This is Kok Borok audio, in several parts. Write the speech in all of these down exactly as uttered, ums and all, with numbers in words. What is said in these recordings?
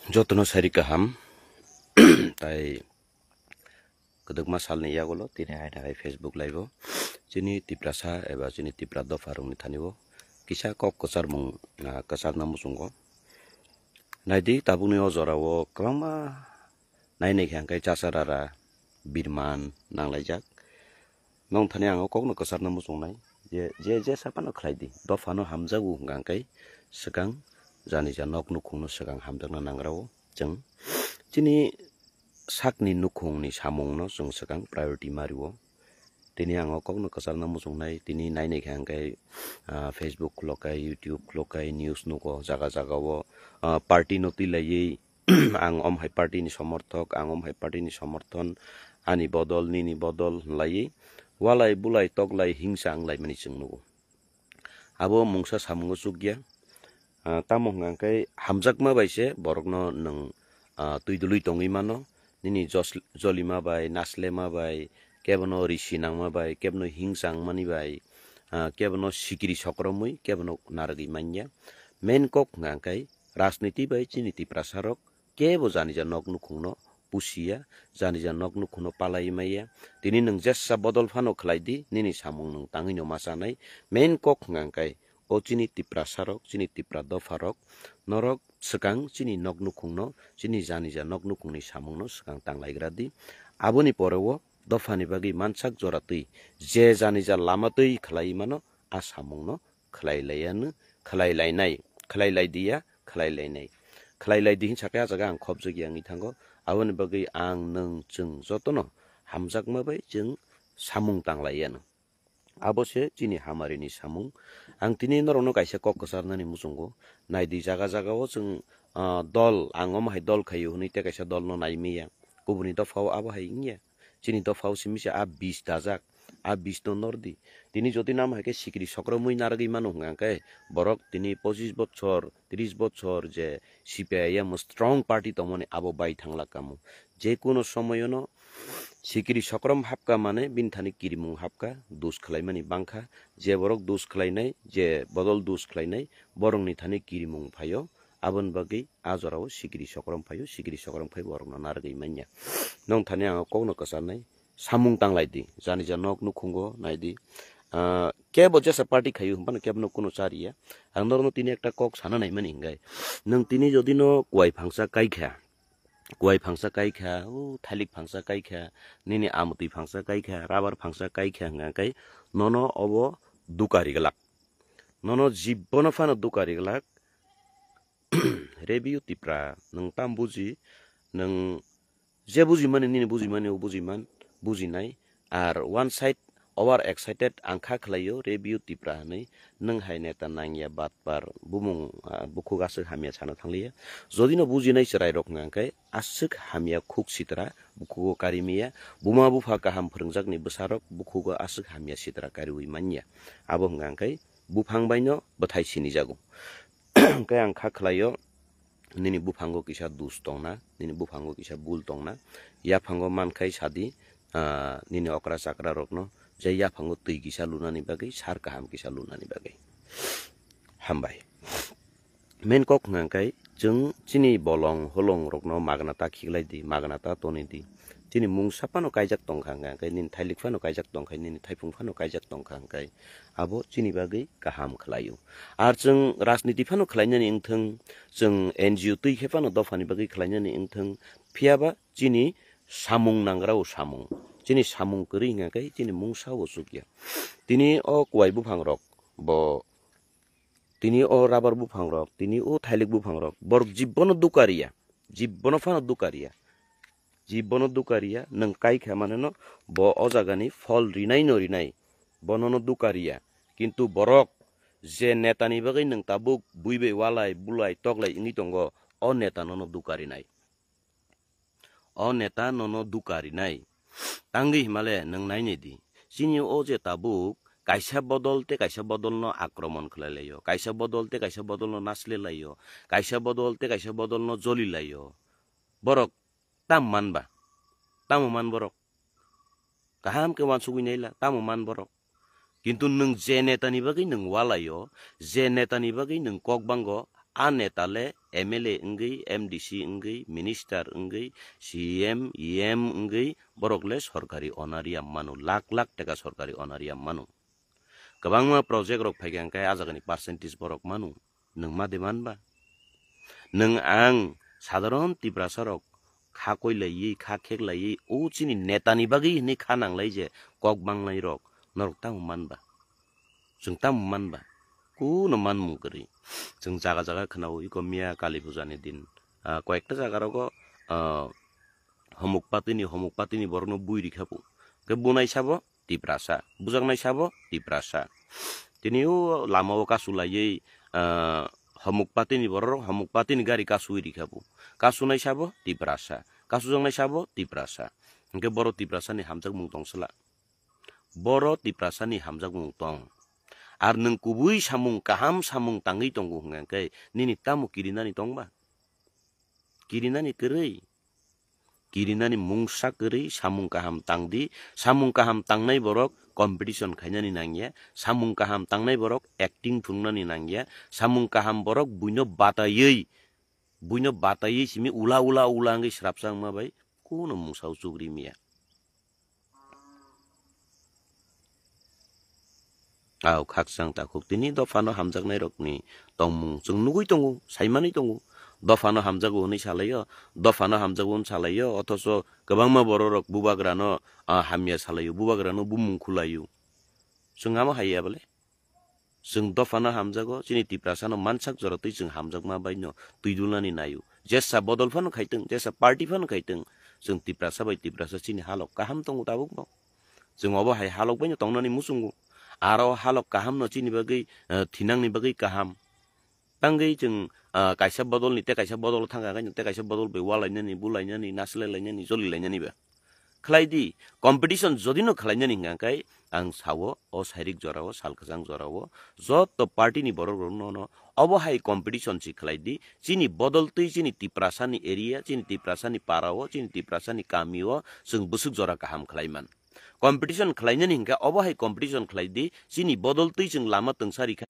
Jotono sari kaham. Tai kwdwkma salni yagulo tini hai hai Facebook live o chini Tiprasa eba chini Tipra dopha rokni thani o kisa kok kwcharmung, ah, kwcharna muchungo. Naidi, tabukni o jora o kwbangma nainai khe hwnkhe chasarara birman nanglaijak. Nong thani ang o kokno kwcharna muchungnai je, je, je saphano khlai di, dophano hamjago hwnkha hwnkhe swkang jani ja nok nukhungno swkang hamjakna nangrao chwng. Chini sakni nukhungni samungno chwng swkang priority ma rio. Tini ang o kokno kwcharna muchungnai, tini nainai khe hwnkhe, ah, Facebook khulok kai, YouTube khulok kai, news nugo jaga jaga o, ah, party no twi laiwi, ang om hai party ni somorthok, ang om hai party ni somorthon, ani bodol, nini bodol hwnlaiwi, walai bulai toklai hingsa wnglaimani chwng nugo. Abo mungsa samungo chukya. Ah, tamo hwnka hwnkhe hamjakma bai se borokno nwng, ah, twi dului tongwi mano. Nini jos-, jolima bai, naslema bai, kebono risi nangma bai, kebono hingsa wngmani bai, ah, kebono sikiri sokromwi, kebono narwgwi manya. Main kok hwnka hwnkhe rajniti bai chini Tiprasa rok kebo jani ja nok nukhungno pusiya, jani ja nok nukhungno palai maya. Tini nwng jesa bodol phano khlai di, nini samung nwng tangwi no ma chanai. Main kok hwnka hwnkhe o chini Tiprasa rok, chini Tipra dopha rok, norok swkang chini nok nukhungno, chini jani ja nok nukhungni samungno swkang tanglaigra di. Aboni pore o dophani bagwi mansak jora twi je jani ja lama twi khlai mano, a samungno khlai laiya no, khlai lainai, khlai lai diya, khlai lainai. Khlai lai di hinsa khe a jaga ang khopjagya wngwi thango. Aboni bagwi ang nwng chwng jotono hamjakma bai chwng samung tanglaiya no. Abo se chini hamarini samung. Ang tini norokno kaisa kok kwcharnani muchungo. Nai di jaga jaga o chwng, ah, dol, ang omo hai dol khaio hwnwi tei kaisa dolno nai manya. Kubuni dophao abo hai wngya. Chini dophao simi se a bis dajak. A bis no nor di. Tini jodi namo hai khe sikiri sokromwi narwgwi mano hwnka hwnkhe borok tini pochis bochor, tris bochor je C P I M strong party tongmani abo bai thangla kamo. Je kuno somoyono sikiri sokrom hapka mane bini thani kirimung hapka, dus khlaimani bangkha. Je borok dus khlainai, je bodol dus khlainai, borokni thani kirimung phaio. Aboni bagwi a jorao sikiri sokrom phaio, sikiri sokrom phai borokno narwgwi manya. Nong thani ang o kokno kwcharnai, samung tanglai di, jani ja nok nukhungo nai di. Ah, kebo jesa party khaio hwnphano kebono kuno chariya. Ang norokno tini ekta kok sana naimani hingai. Nwng tini jodi no kuai phangsa kaikha, kuai phangsa kaikha, o thailik phangsa kaikha, nini amtwi phangsa kaikha, rubber phangsa kaikha hwnka hwnkhe nono obo duka riglak. Nono jibbono phano duka riglak. Rebiu Tipra, nwng tam buji, nwng je bujimani, nini bujimani, o bujiman, bujinai. Ar one side over excited ang kha khlaio, Rebiu Tipra hwnwi, nwng hai neta nangya batpar, bumung, ah, bukhuk aswk hamya sana thangliya. Jodi no bujinai chwrai rok hwnka hwnkhe, aswk hamya khuk sitra, bukhugo kari maya, buma bupha kaham phwrwngjakni bwsarok, bukhugo aswk hamya sitra kariwi manya. Abo hwnka hwnkhe, buphang baino bwthai sinijago. Hwnkhe ang kha khlaio, nini buphango kisa dus tongna, nini buphango kisa bul tongna, yaphango mankhai sadi, ah, nini okra chakra rokno, je yaphango twi kisa lunani bagwi, sar kaham kisa lunani bagwi. Hambai. Main kok hwnka hwnkhe, chwng chini bolong holong rokno magna ta khiklai di, magna ta toni di. Chini mungsa phano kaijak tongkha hwnka hwnkhe, nini thailik phano kaijak tongkha, nini thaiphung phano kaijak tongkha hwnkhe, abo chini bagwi kaham khlaio. Ar chwng rajniti phano khlainani wngthwng, chwng N G O twi khe phano dophani bagwi khlainani wngthwng, phiyaba chini samung nangrao samung, chini samung kwrwi hwnka khe chini mungsa o chukya. Tini o kuai buphang rok bo, tini o rubber buphang rok, tini o thailik buphang rok, borok jibbono dukariya, jibbono phano dukariya. Jibbono dukariya, nwng kaikha maneno bo o jagani phol rinai no rinai, bo nono dukariya. Kintu borok je netani bagwi nwng tabuk bui bai walai, bulai, toklai wngwi tongo, o neta nono dukarinai. O neta nono dukarinai. Tangwi himale nwng nainai di. Chini o je tabuk kaisa bodol tei kaisa bodolno akromon khlai laio, kaisa bodol tei kaisa bodolno nasle laio, kaisa bodol tei kaisa bodolno joli laio. Borok tam man ba? Tamo man borok? Kaham khe uansugwi naila, tamo man borok? Kintu nwng je netani bagwi nwng walaio, je netani bagwi nwng kok bango, a neta le M L A wngwi, M D C wngwi, minister wngwi, C M, E M wngwi borok le sorkari onariya mano, lakh lakh taka sorkari onariya mano. Kwbangma project rok phaikha hwnkhe a jagani percentage borok mano. Nwng ma de man ba? Nwng ang sadharon Tiprasa rok kha koi laiwi, kha khek laiwi, o chini neta ni bagwi hinwi kha nang lai je kok bang lai rok, norok tamo man ba? Chwng tamo man ba? Kuno man mung kwrwi. Chwng jaga jaga khwnao, iko miya Kali Puja ni din, ah, koyekta jaga rogo, ah, homok patini, homok patini borokno bui rikha bo. Khe bunai sabo Tiprasa, bujaknai sabo Tiprasa. Tini o lama o kasu laiwi, ah, homok patini borok, homok patini gari kasui rikha bo. Kasunai sabo Tiprasa, kasujaknai sabo Tiprasa. Hwnkhe boro Tiprasa ni hamjakmung tong sla. Boro Tiprasa ni hamjakmung tong. Ar nwng kubui samung kaham, samung tangwi tongo hwnkha khe nini tamo kirinani tong ba? Kirinani kwrwi. Kirinani mungsa kwrwi, samung kaham tang di. Samung kaham tangnai borok competition khainani nangya. Samung kaham tangnai borok acting phunuknani nangya. Samung kaham borok buino bataiwi, buino bataiwi simi ula ula ula wngwi srapsa wngma bai kuno mungsa o chukri miya. Au khakchang takhuk tini dophano hamjaknai rokni tongmung chwng nugui tongo, saimani tongo. Dophano hamjago hwnwi salaio, dophano hamjago hwnwi salaio, othoso kwbangma bororok bubagrano, ah, hamya salaio, bubagrano bumung khulaio. Chwng amo haiya bole? Chwng dophano hamjago, chini Tiprasano mansak jora twi chwng hamjakma baino twi dulnani naio. Jesa bodol phano khaitwng, jesa party phano khaitwng, chwng Tiprasa bai Tiprasa chini halok kaham tongo tabukbo. Chwng obo hai halok baino tongnani muchungo. Aro halok kahamno chini bagwi, eh, thinangni bagwi kaham. Tangwi chwng, ah, kaisa bodolni tei kaisa bodol thangkha khe tei kaisa bodol bai walainani, bulainani, nasilailainani, jolilainani ba. Khlai di, competition jodi no khlainani hwnkha khe ang sao, o sairik jorao, sal kwchang jorao, joto party ni borok rok no, no, obo hai competition si khlai di, chini bodol twi chini Tiprasa ni area, chini Tiprasa ni para o, chini Tiprasa ni kami o, chwng bwswk jora kaham khlai man. Competition khlainani hwnkhe obo hai competition khlai di, chini bodol twi chwng lama twngsa rikha.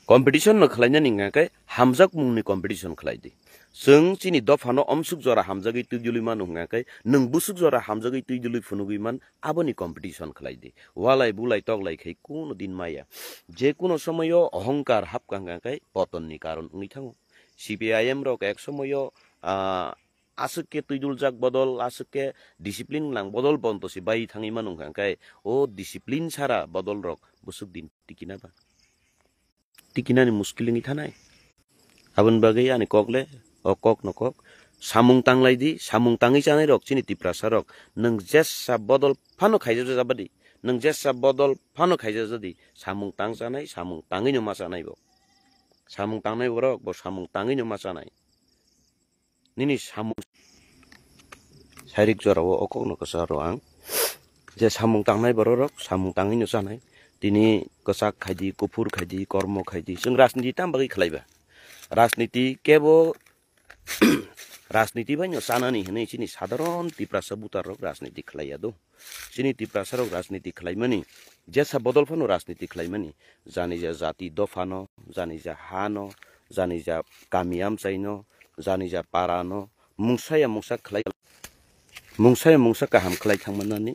Competition no khlainani hwnkha khe hamjakmungni competition khlai di. Chwng chini dophano omsuk jora hamjagwi twi dului mano hwnkha khe nwng bwswk jora hamjagwi twi dului phunugwi man aboni competition khlai di. Walai bulai toklai khai kuno din maya. Je kuno somoyo ohongkar hapkha hwnkha khe potonni karon wngwi thango. C P I M rok ek somoyo, ah, aswk khe twiduljak bodol, aswk khe discipline nang bodol bonto se bai thangwi mano hwnkha khe o discipline sara bodol rok bwswk din tikina ba? Tikinani muskil wngwi thanai. Aboni bagwi ani kok le o kok no kok. Samung tanglai di, samung tangwi chanai rok chini Tiprasa rok. Nwng jesa bodol phano khaijak jabadi, nwng jesa bodol phano khaijak jadi, samung tang chanai, samung tangwi no ma chanai bo. Samung tangnai borok bo samung tangwi no ma chanai. Nini samung sairik jorao o kokno kwcharo ang je samung tangnai bororok samung tangwi no chanai. Tini kwchak khaidi, kuphur khaidi, kormo khaidi, chwng rajniti tam bagwi khlaiba? Rajniti kebo rajniti bai no chanani hwnwi chini sadharon Tiprasa butar rok rajniti khlaiya do. Chini Tiprasa rok rajniti khlaimani jesa bodol phano rajniti khlaimani, janija jati dophano, janija hano, janija kami amchaino, janija parano mungsa ya mungsa khlai, mungsa ya mungsa kaham khlai thangmanani.